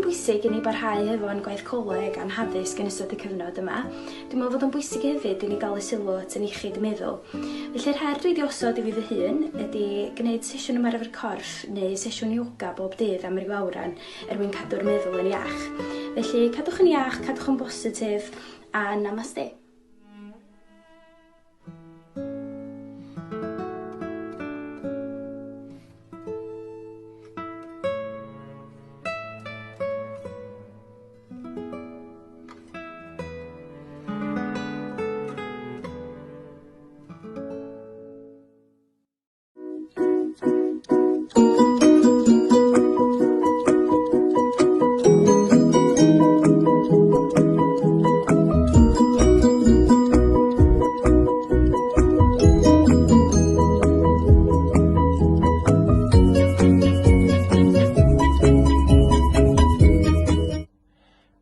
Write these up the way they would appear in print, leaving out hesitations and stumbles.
bwysig i ni barhau hefo'n gwaith coleg a'n haddysg yn ystod y cyfnod yma, dwi'n meddwl fod o'n bwysig hefyd i ni dalu sylw at 'yn iechyd meddwl. Felly'r her dwi 'di osod i fi fy hun ydi gneud sesiwn ymarfer corff neu sesiwn ioga bob dydd am ryw awran er mwyn cadw'r meddwl yn iach. Felly cadwch yn iach, cadwch yn bositif a namaste.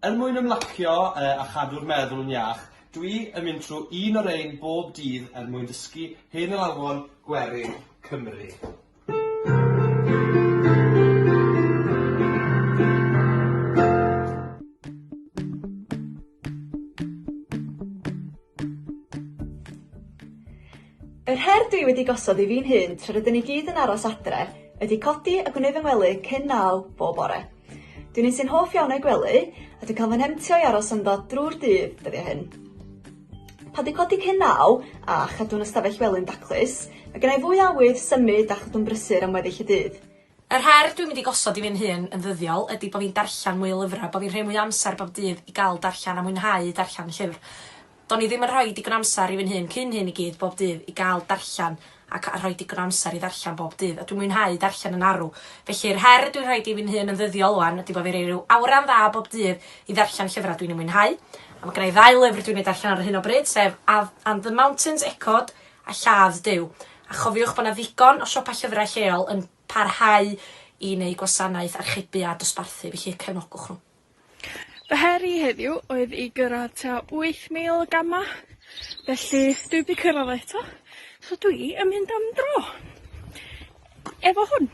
Er mwyn ymlacio a chadw'r meddwl yn iach, dwi yn mynd trwy un o'r ein bob dydd er mwyn dysgu hen alawon gwerin Cymru. Yr her dwi wedi gosod i fi'n hun tra rydyn ni gyd yn aros adre ydi codi a gwneud fy ngwely cyn naw bob bore. Dwi'n un sy'n hoff iawn o'i gwely a dwi'n cael fy nhemtio i aros ynddo drwy'r dydd dyddiau hyn. Pan dwi'n codi cyn naw a chadw'n ystafell wely'n daclus, mae gennai fwy o awydd symud a chadw'n brysur am weddill y dydd. Yr her dwi'n mynd i gosod i fi'n hun yn ddyddiol ydi bo' fi'n darllan mwy o lyfra, bo' fi'n rhoi mwy o amser bob dydd i ga'l darllan a mwynhau darllan llyfr. Do'n i ddim yn rhoi digon o amser i fi'n hun cyn hyn i gyd bob dydd i ga'l darllan ac a rhoi digon o amser i ddarllan bob dydd a dwi'n mwynhau darllen yn arw. Felly'r her dwi'n rhoid i fi'n hun yn ddyddiol ŵan ydi bo' fi roi ryw awran dda bob dydd i ddarllan llyfra dwi'n eu mwynhau. A ma' gynna i ddau lyfr dwi'n eu darllen ar hyn o bryd sef Av- And the Mountains Echoed a lladd Duw. A chofiwch bod 'na ddigon o siopau llyfrau lleol yn parhau i wneud gwasanaeth archebu a dosbarthu, felly cefnogwch nhw. Fy her i heddiw oedd i gyrradd tua 8,000 o gama', felly dwi 'di cyrradd o eto, so dwi yn mynd am dro. Efo hwn.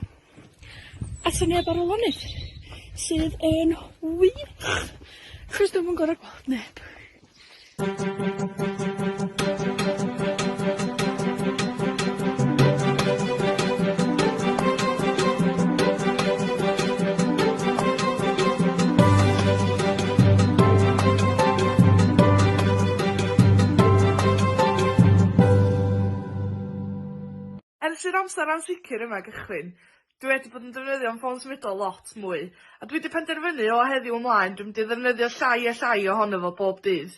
A syniad ar y lonydd, sydd yn wych, 'chos dwi'm yn gor'o' gweld neb. Ers i'r amser ansicr yma gychwyn, dwi wedi bod yn defnyddio'n ffôn symudol lot mwy, a dwi 'di penderfynu o heddiw ymlaen dwi'n mynd i ddefnyddio llai a llai ohono fo bob dydd.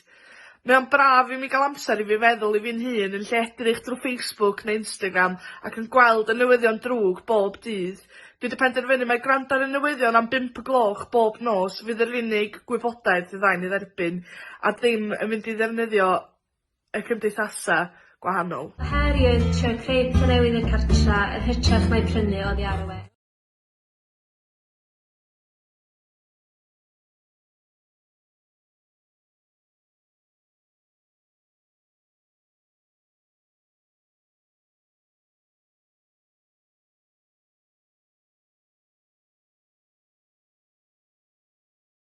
Mae o'n braf i mi ga'l amser i fi feddwl i fi'n hun yn lle edrych drw Facebook neu Instagram ac yn gweld y newyddion drwg bob dydd. Dwi 'di penderfynu mai gwrando ar y newyddion am bump y gloch bob nos fydd yr unig gwybodaeth fyddai'n ei dderbyn, a ddim yn mynd i ddefnyddio y cymdeithasa' gwahanol. Fy her i oedd trio creu petha newydd i'r cartra yn hytrach na'i prynu oddi ar y we.